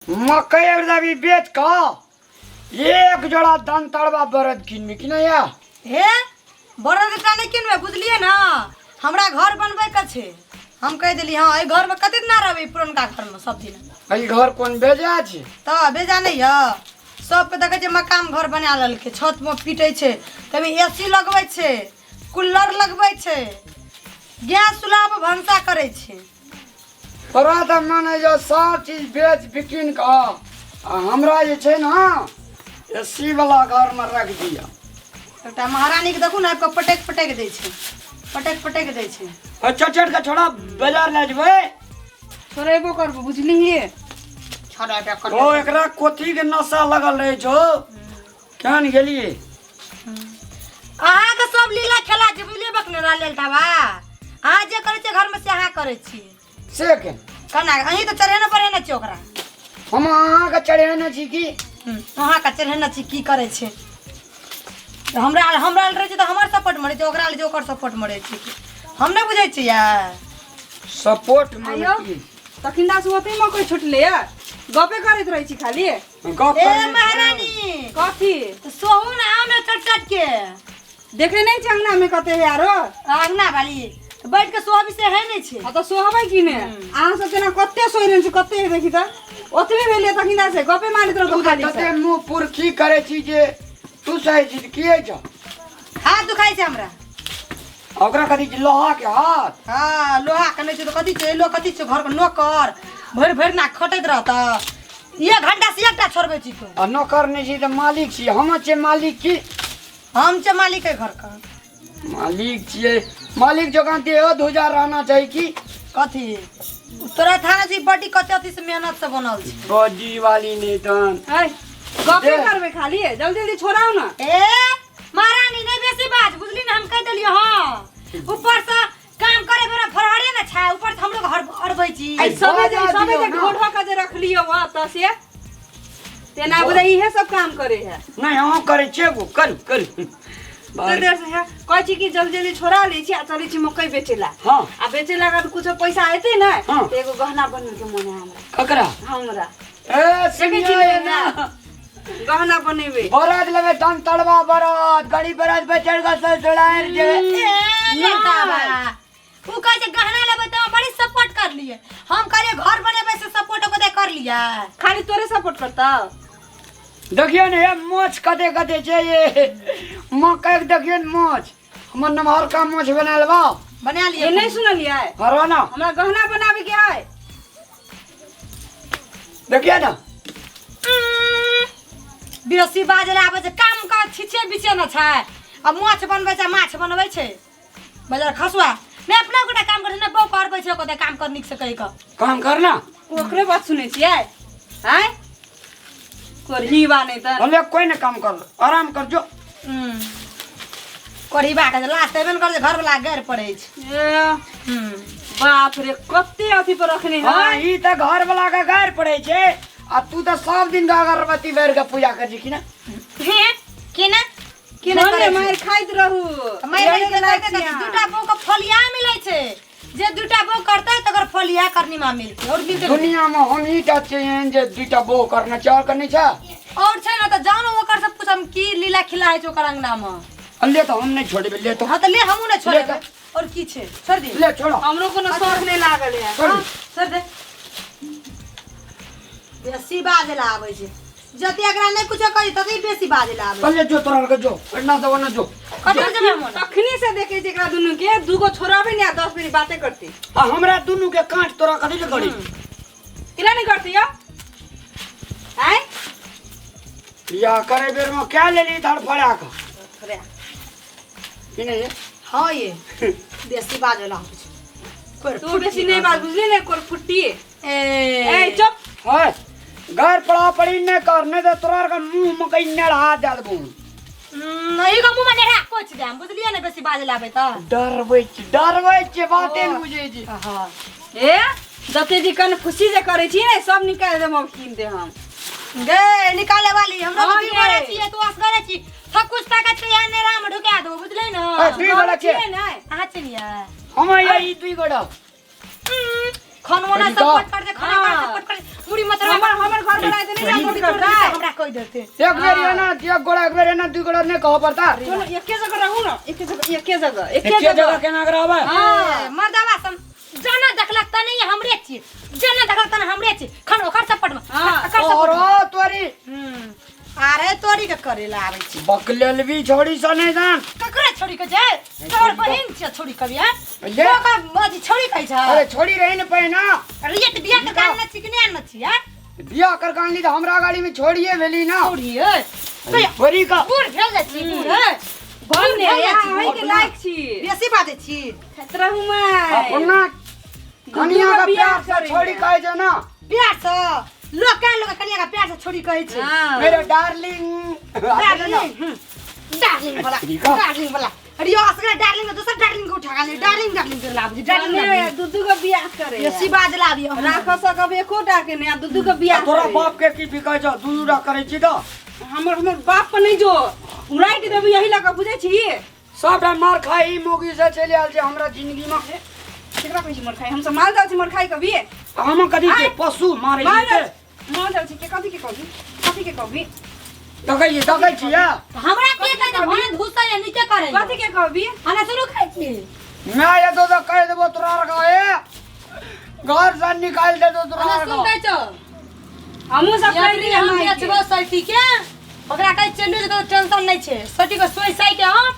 मकई अगर अभी बेच कऽ एक जोड़ा दंतरवा बरद किनबी कि नहीं या? हे, बरद एकटा नहि किनबै, बुझलियै ने? हमरा घर बनबैके छै। हम कहि देली, हँ, एहि घरमे कते दिना रहबै? पुरनका घरमे सब दिन। एहि घर कोन बेजा छै? तऽ बेजा नहि यऽ? सबके देखै छियै, मकान घर बना लेलकै, छतमे पीटै छै, तभी ए सी लगबै छै, कूलर लगबै छै, गैस चूल्हा पर भनसा करै छै। तोरा तऽ माने जे सब चीज बेच बिकिन कऽ आ हमरा जे छै ने ए सी वाला घरमे राखि दिअ। एकटा महारानीके देखू ने, आबि कऽ पटकि पटकि दै छै, पटकि पटकि दै छै। अच्छा, चढ़ कऽ छोड़ा, बाजार लए जेबै। छोड़ेबो करबो, बुझलिही? छोड़ा। ओ एकरा कथी के नशा लगल रहै छौ? केहन गेलियै? अहाँके सब लीला खेला छै, बुझलियै? बकने रहल ढाबा, अहाँ जे करै छियै घरमे से अहाँ करै छियै। से के केना? अहीं तऽ चढ़ेने बढ़ेने छियै ओकरा। हम अहाँके चढ़ेने छी की? अहाँके चढ़ेने छी। की करै छै? तऽ हमरा हमरा लग रहै छै तऽ हमर सपोर्ट मरै छै, ओकरा लग छै ओकर सपोर्ट मरै छै। हम नहि बुझै छियै। सपोर्ट माने आइयो। की? तखन दास ओतै मकई छुटले या गपे करैत रहै छी खाली। गप ए करै छी। महारानी। कथी? तऽ सोहू ने, आउ ने चट चट के। देखे नहि छै अंगना में कते है आरो। अंगना वाली तऽ बैठ के सोहबी से है नहि छै। आ तऽ सोहबै की ने? अहाँ सब जेना कते सोहि रहल छी, कते है देखी तऽ ओतबे भेलै। तखन दास गपे मारैत रहू तू तऽ खाली तते मुँह पुरखी करै छी जे तू सही छी की होइ छौ? हाथ दुखाइ छै हमरा। आ ओकरा कथी छै, लोहा के हाथ? हँ, लोहा के नहि छै तऽ कथी छै? लोग कथी छै? घरके नौकर भरि भरि ना खटैत रहत। एक घंटा से एकटा छोड़बै छी तू। आ नौकर नहि छी तऽ मालिक छी? हम छियै मालिक की? हम छै मालिक है घरके। मालिक छियै, मालिक जकाँ देहो धुजा रहना चाही की। कथी तोरा थाना छै? बड्डी कते अथी से मेहनत से बनल छै। बॉडी वाली नहि तहन। है गपे करबै खाली, जल्दी जल्दी छोड़ाउ ने। ए महारानी, नहि बेसी बाज, बुझली ने? हम कहि देलियै। हँ, ऊपर से काम करे बेरा फरहरे ने छै, ऊपर से हमरो घर अरबै छी। आई सबे जे बाजा सबे दियौ जे ना। ढोढो के जे रखलियो वहाँ तऽ से तेना बुझा इहे सब काम करे है। नहि, अहाँ करै छियै एगो, करू करू। तो देर से है कहै छी कि जल्दी जल्दी छोड़ा लै छी आ चलै छी मकई बेचे ला। आ बेचे ला तऽ कुछो पैसा एतै ने तऽ एगो गहना बनबै के मन है हमरा। ककरा? हमरा। ए देखै छी सुनियो ने। ना। गहना बनेबै। बरद लेबै, तन तड़वा बरद, गड़ी बरद पे चढ़ कऽ ससुराल जेबै। ए लड़का बा, उ कहै छै गहना लेबै तऽ हम बड़ी सपोर्ट कर लिए। हम कहलियै घर बनेबै से सपोर्ट ओकरे कर लिए। खाली तोरे सपोर्ट करतौ। देखियौ ने, हे मोछ कते कते छै ये मकई के। देखियौ ने मोछ, हमर नमहर का मोछ बना लेबा। बना ये लिए। नहीं सुनलियै? हरो ना। हमरा गहना बनाबे के है। देखियौ ने। बेसी बाजल आबै छै, काम का छिछे बिछे न छै आ माछ बनबै छै, माछ बनबै छै बाजार खसुआ ने। अपना गोटा काम करै छै ने, बहु करबै छै ओकरा काम कर नीक से कहि कऽ। काम करना। ओकरे बात सुनै छियै आँय कोरही बा नहीं तऽ। भले कोई ने काम कर, आराम कर जो। कोढ़ी के लास्ट एबे ने कर छै, घरवला गैर पड़ै छै। ए, बाप रे, कते अथी पर रखने हाँ है। ई तऽ घर वाला के गारि पड़ै छै आ तू तऽ सब दिन के अगरबत्ती बारि के पूजा करै छी कि ना? हे की ना की ना भने करै छै? मारि खाइत रहू। मारि यही खाइत के लायक रहतै छी तऽ अहाँ। दूटा बहू के फलिया मिलै छै। जे दूटा बहू करतै तकर फलिया करनी मा मिलतै और मिलतै। दुनिया में हम ही टा छियै जे दुईटा बहु करने छै, और करने छै? और छै ने तऽ जाउ ने, ओकर से पूछम की लीला खिला होइ छै ओकर अंगना मे। ले तऽ हम नहि छोड़बै, ले तो। हँ तऽ ले, हमहूँ नहि ले छोड़ेबै। तऽ। और की छै? छोड़ दे। ले, छोड़ो। हमरो कोनो शौक नहि लागल है। छोड़ दे। छोड़ दे। बेसी बाजै लए आबै छै, जते एकरा नहि कुछो करी तते बेसी बाजै लए आबै छै। चल ले, जो तोरा के जो एना से ओना जो। कतऽ जेबै हम ओना? तखनी से देखे छी एकरा दुनू के, दूगो छोड़ाबे ने आ 10 मिनट बाते करती। आ हमरा दुनू के कांच तोरा कथी ले करी? केना नहीं करती यो आय? या करे बेर में क्या लेली धड़फड़ा के? अरे। की नहीं ये? हँ, ये बेसी बाजै लए आबै छै। तू बेसी नहीं बात, बुझली ने? कोर फुट्टी। ए। ए चुप। है घर पड़ा पड़ी नहीं कर, नहीं तो तोरा के मुंह में कहीं नेढ़ा दे देबू। नहीं का मुंह में नेढ़ा कोच देम, बुझलियै ने? बेसी बाजै लए आबै तऽ। डरबै छी, डरबै छी, बाते नहि बुझै छी। हँ। ए जते जी कन खुशी जे करै छी ने सब निकालि देब, अब कीन दे हम। गे निकाले वाली, हमरा हाँ तऽ गे। गोरे छियै, तू असगरे छी, सब कुछ ताकत के यहाँ नेरा में ढुका देबो, बुझलै ने? ए, दुई गोड़ा छियै। छियै ने? अहाँ चिनियै? हम ये ई दुई गोड़ा। खनवना तरीका। सब पट कर दे खाना हाँ। सब पट कर दे मुड़ी मत हमर हमर घर बनाए दे नहीं रोटी तोड़ दे हमरा कह देते एक बेर एना एक गोड़ा एक बेर एना दू गोड़ा नहीं कह पड़ता चलो एके जगह रहू ना एके जगह एके जगह एके जगह केना रहबै ए, मर्दावा सम जाना देखलक त नहीं हमरे छी जाना देखलक त हमरे छी खन ओकर चपट में हाँ। ओकर चपट और तोरी अरे तोरी के करेला आबै छी बकलेलवी छोड़ी सँ नहीं जान ककरा छोड़ी के जाय तोर बहिन छै छोड़ी के बिया ले। ओकर मजी छोड़ी कहै छ अरे छोड़ी रही ने पहिना अरे ये त बिया के गाल न छी कि नहीं आन छी हां बियाह कर के आनली तऽ हमरा गाड़ी में छोड़िए भेली ना छोड़ी ए तो छोड़ी का बूढ़ भेल जाइ छी बूढ़ ए बन ने भेल जाइ छी, अहीं के लायक छी बेसी बाजै छी खाइत रहू माय अपना कनिया का बियाह प्यार से करी। छोड़ी कहै छै ना प्यार से लोक का लोक कनिया का प्यार से छोड़ी कहै छै हाँ। मेरे डार्लिंग डार्लिंग डार्लिंग वाला डार्लिंग वाला अरे यो असगरा डार्लिंग में दोसर डार्लिंग के उठा ले डार्लिंग डार्लिंग के लाभ डार्लिंग ने दू दू गो बियाह करे बेसी बाज लाबी राख सकब एकोटा के ने आ दू दू गो बियाह तोरा करे। बाप के की बिकै छौ दू दूटा करै छी तऽ हमर हमर बाप पर नहीं जो उड़ाइट देबी यही लगा बुझै छी सबटा मार खाई मोगी से चलि आयल छै हमरा जिंदगी में केकरा कहै छी मर खाई हम सब माल जाल छी मर खाई कभी हम कथी छै पशु मारै माल छै जाल माल जाल छी के कथी के कहबी कथी के कहबी देखै छी देखै छी या हमरा के कहै छै भने घुसै या नीचे करै कथी के कहबी हमरा शुरू खाइ छी मैं ये तो तो कह देबो तोरा आर के ए घर से निकाल दे दो तोरा हमरा आर सुन के कहै छौ हमहूँ सब कहि यात्री दियै हम मायके। बेचबो सैटी के ओकरा कहै चलू जे टेंशन नहीं छै सैटी के सोइ साइ के हम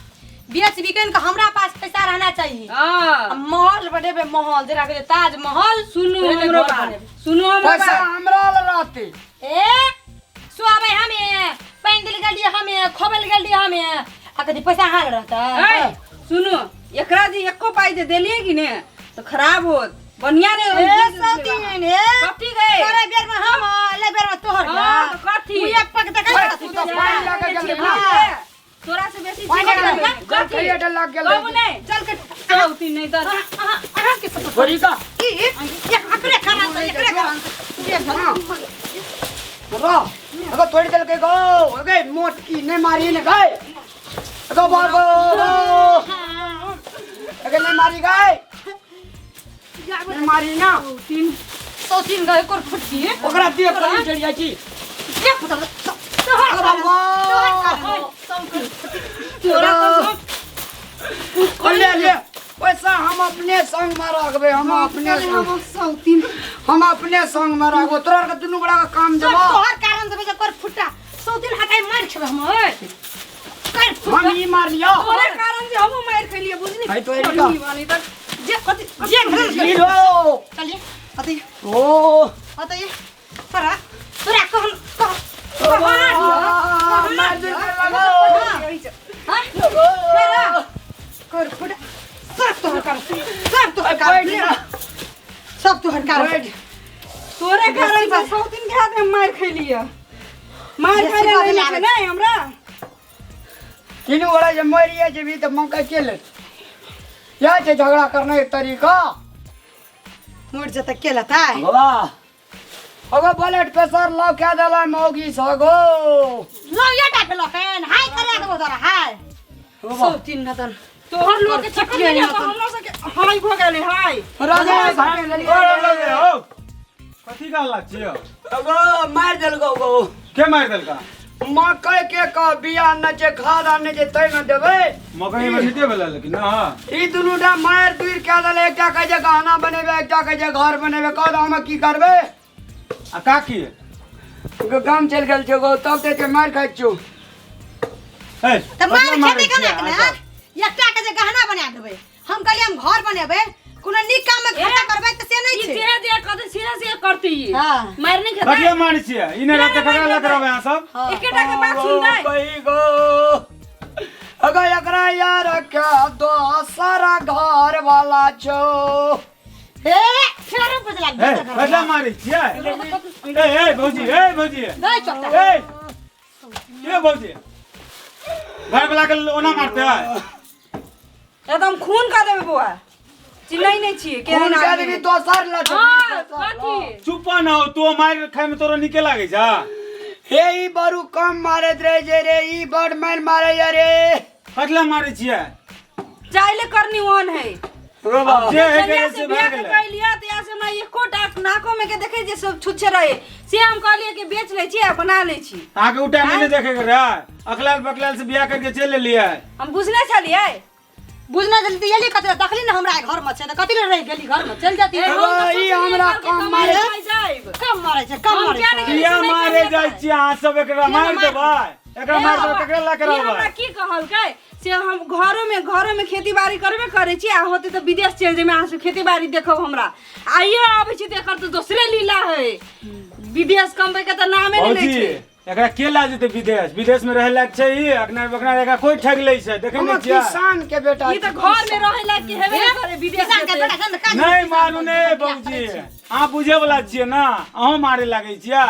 बेच बिकन के हमरा पास पैसा रहना चाहिए हाँ आ महल बनेबे महल जेकरा कहै छै ताजमहल सुनू ओकरे हमरो घर बात बनेबै। सुनू हमरो पैसा बात हमरा लग रहते ए सुआबै हमे पानि देल गेलियै हमे खोबल गेलियै हमे आ कथी पैसा हाल रहतै ए, सुनू एकरा जे एको पाइ जे देलियै कि ने तऽ खराब होत बढ़िया ने ए सौतीन ए कथी गए तोरे बेर में हम अले बेर में तोहर हाँ, तऽ कथी? मुँहे पक देखै अरे, तू तऽ पानि लऽ के गेल ना। तोरा से बेसी पानि जीवन लऽ के कथी? जल खाइए लग गेल कहू नहि चल के सौतीन नहि तऽ अहाँ अहाँ के सब छोड़ी का की एकरे कारण से एकरे कारण से रह अगर तोड़ देलकै गो अगे मोटकी नहि मारी ने गए अगो बाबो अगे नहि मारी गए नहि मारी ना सौतीन गए कोर फुटकी ओकरा देह पर चढ़ि जाइ छी के फुटल तोहर अगो बाबो तोरा तऽ ले ले पैसा हम अपने संग में रखबे हम अपने संग सौतीन हम अपने संग में रखबो तोरा आर के दुनू गोड़ा के काम देबो तोहर कारण से बेजा कर फुटा सौतीन हटाई मार खेबे हम ओए कर फुटा हम ई मार लियो तोरे कारण से हमहूँ मारि खेलियै बुझली है तो एरिका। वाली तऽ जे कथी जे घर ई लो चलिए अतई ओ अतई तोरा तोरा कहन कह मार दे लगो हां कर फुटा सब तोहर कारण सब तोहर बैठ कारण जा। सब तोहर कारण बैठ तोरे कारण से सौतीन के हाथ में मारि खेलियै मारि बेसी खाइ लए बाजै नहि छै लागै नहि हमरा तीनू गोड़ा जे मरिए जेबही तऽ मकइ के लेत इएह छै झगड़ा करने के तरीका मर जता के लता बाबा अगो ब्लड प्रेशर लव क्या देला मौगी सगो लो ये टाइप लखन हाय करे देबो तोरा हाय सौतीन नतन तोहर लोग के चक्कर में नहीं हमरा सबके हाय भऽ गेलै हाय राजा ओ हो कथी का हल्ला छियो अगो मार देलको गो के मारि देलका मकई के का बिया न छै खाद आने छै तै में देबै मकई में नीचे भेलै लेकिन ना ई दुनू टा मारि दूर कए देले एकटा कहै छै गहना बनेबै एकटा कहै छै घर बनेबै कह दऽ हम की करबै आ काकी गाम चलि गेल छै गो तब तऽ मारि खाइ छियौ ए त मार कथी खेतै केना छियै के ने एकटा के जे गहना बना देबै हम कहलियै हम घर बनेबै कोनो नीक काम में खर्चा करबै तऽ से नहि ई छै जे जे करतै सीधा सीधा करतै ई हाँ। मारि नहि खेतै कथी मारै छियै ई नहि रहतै ककरा लग रहबै अहाँ सब एकेटा के बात सुनतै कही गो अगर एकरा यार के दोसर घर वाला छौ हे फेरो बजला ए कथी मारै छियै ए ए भौजी ए भौजी नहि चोटा ए के भौजी घर वाला के ओना मारते है एकदम खून कऽ देबै बौआ चिन्है नहि छियै खून केहन के आदमी देबी दोसर ला छौ हाँ, कथी चुप न हो तू मार खाय में तोरा निके लागे छा हे ई बरू कम मारैत रहे जे रे ई बड़ मार मारे या रे कथला मारै छियै जाइले करनी ओहन है जे हे जहिया के से से बियाह भए के गेलै कैलियै तहिया से से हमरा एकोटा नाको में के देखे जे सब छुच्छे रहे से हम कहलिए कि बेच लै छी आ बना लै छी। अहाँके उ टाइम में नहि देखे के रहै, अकलाल बकलाल से बियाह करके चलि एलियै। हम बुझने छलियै। बुझना छलियै तऽ एली कथी लए? देखली ने हमरा घर में छै तऽ कथी लए रहि गेली घर में, चलि जाती। हम तऽ ई हमरा सोचलियै कम कमाइ मारे। जाइब। कम मारै छै, कम हम मारै किया नहि छै। गेलियै? किया मारे जाइ छियै अहाँ सब? एकरा मारि देबै, एकरा मारि देबै, ककरा लए के ई हमरा रहबै? की कहलकै से हम घरो में खेती बाड़ी करबे करै छी आ होते तऽ विदेश चलि जेबै, अहाँ सब खेती बाड़ी देखब हमरा। आइयो आबै छी तऽ एकर तऽ दोसरे लीला है, विदेश कमबै के तऽ नामे नहि लै भौजी छै। एकरा के ला जेतै विदेश? विदेश में रहे लायक छै ई? अकना बकना एकरा कोई ठग लै छै, देखै हम नहि छियै? किसान के बेटा ई तऽ घर में रहे लायक के हेबे नहि करे, विदेश किसान के जेतै। बेटा छै ने, काज नहीं मारू ने भौजी, अहाँ बुझे वाला छियै ना, अहूँ मारे लागै छियै।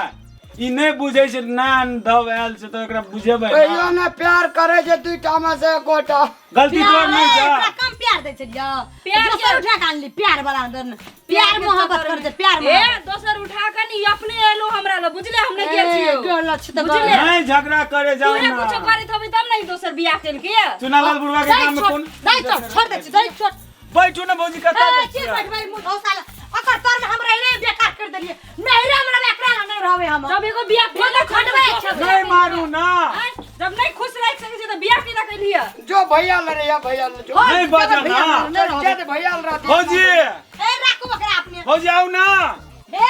ई नहि बुझै छै, नान धब आयल छै तऽ एकरा बुझेबै ना। कहियो ने प्यार करे छै दुईटा में से एकोटा। गलती तोहर नहि छै। एकरा कम प्यार दै छलियै, प्यार दोसर उठा के आनली प्यार वाला अंदर ने। प्यार के मोहब्बत चक्कर कर में। दे प्यार ए मोहब्बत। दोसर उठा के नी अपने एलो हमरा लग, बुझले? हम नहि गेल ए, छियौ। गेल छी तऽ बुझले? नहीं झगड़ा करे जाओ तूहे ना। कुछो करैत होबी तब ने ई दोसर बियाह केलकै। चुनालाल बुढ़वा के दही गाम में छोड़, कोन दही छोड़, छोड़ दै छी, दही छोड़। बैठू ने भौजी, कतऽ ए, जाइ की छियै? बैठबै मुँह धो साला। ओकर तर में हम रहिले बेकार कर देलियै। नहिरे हमरा एकरा लग नहि रहबै हम। जब एगो बियाह भेलै खटबै छै। नहीं मारू ना। आँय, जब नहीं खुश रह सकै छै तऽ बियाह केना केलियै? जो भैया लड़े या भैया लड़े जो। नहीं बाजऽ ना। नहि रहबै। चल भैया लड़ा। भौजी। ए, राखू ओकरा अपने। भौजी आउ ना। ए,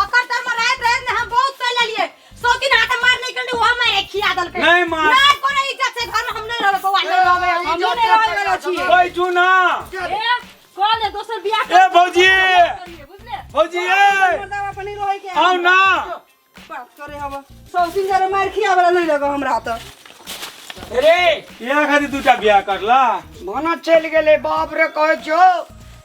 ओकर तर में रहैत रहैत ने हम बहुत सह लेलियै। सौतीन हाथ मार नहि केलकै, ओहो मारे खिया देलकै। नहि मार। नहि कोनो इज्जत छै घर में, हम नहि रहबै बौआ, नहि रहबै हम। हमहूँ नहि रहै वाला छियै। बैठू ना। ए, कह ले दोसर बियाह ए भौजी, बुझले? भौजी ए मर्दावा पर नहीं रहै के। आउ ना। बात करे हब सौतीन जरे मार खिया वाला नहीं लगो हमरा तऽ। रे इएह खातिर दूटा बियाह करला। भाना चलि गेलै बाप रे, कहै छियौ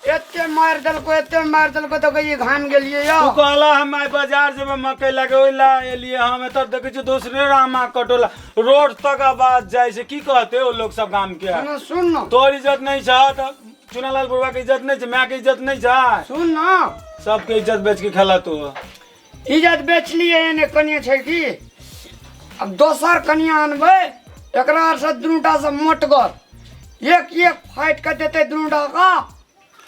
एते मारि देलको, एते मारि देलको तऽ कहियै घाम गेलियै यौ। तू कहला हम आइ बाजार जेबै मकई लए के, ओहि ला एलियै हम। एतऽ देखै छियै दोसरे रामा कटोला रोड तक आवाज जाइ छै। की कहते ओ लोग सब गाम के? भाना सुन न, तोहर इज्जत नहीं छ तऽ चुनालाल बुढ़वा के इज्जत नहीं छै, माय के इज्जत नहीं छै। सुन न, सबके इज्जत बेच के खेला तू। इज्जत बेचलियै एने कनिया छै की, अब दोसर कनिया अनबै एकरा से दुनूटा से मोटगर, एक एक फाइट के देतै दुनूटा का।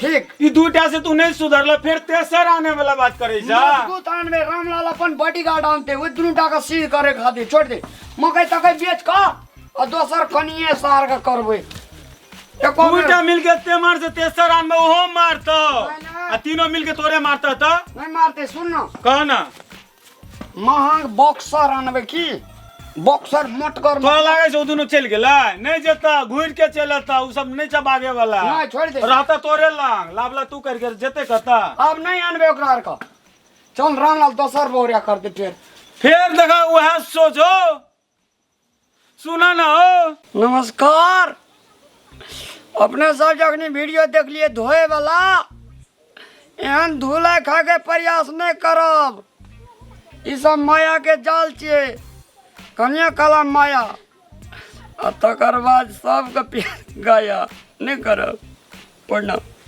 ठीक ई दूटा से तू नहीं सुधरल, फिर तेसर आने वाला बात करे छ। मजबूत आनबै, रामलाल अपन बॉडीगार्ड आनतै ओहि दुनूटा के सीध करे खातिर। छोड़ दे मकई तकई बेच कऽ आ दोसर कनिये सार के करबै। एको बेर दूटा मिल के एते मार से तेसर आनबै ओहो मारतौ, नहीं, नहीं। आ तीनों मिल के तोरे मारतौ तऽ नहीं मारतै। सुन न, कह ना, महंग बॉक्सर आनबै की, बॉक्सर मोटगर। तोरा लागै छै ओ दुनू चलि गेलै? नहि जेतऽ, घुरि के चलि एतऽ। ओ सब नहि छै भागे वाला। नहि, छोड़ि दे। रहतऽ तोरे लग, लाबला तू करके जेतै कतऽ? आब नहीं आनबै ओकरा आर के। चल रामलाल दोसर बोरिया कर दे फेर। फेर देखा उएह सोचो। सुना ना हो। नमस्कार, अपने सब जखनी वीडियो देखलिए धोए वाला, एहन धुलाई खा के प्रयास नहीं करब। ई सब माया के जाल छियै, कनिया कला माया आ तकर बाद सबके प्यार गाया नहीं करब। प्रणाम।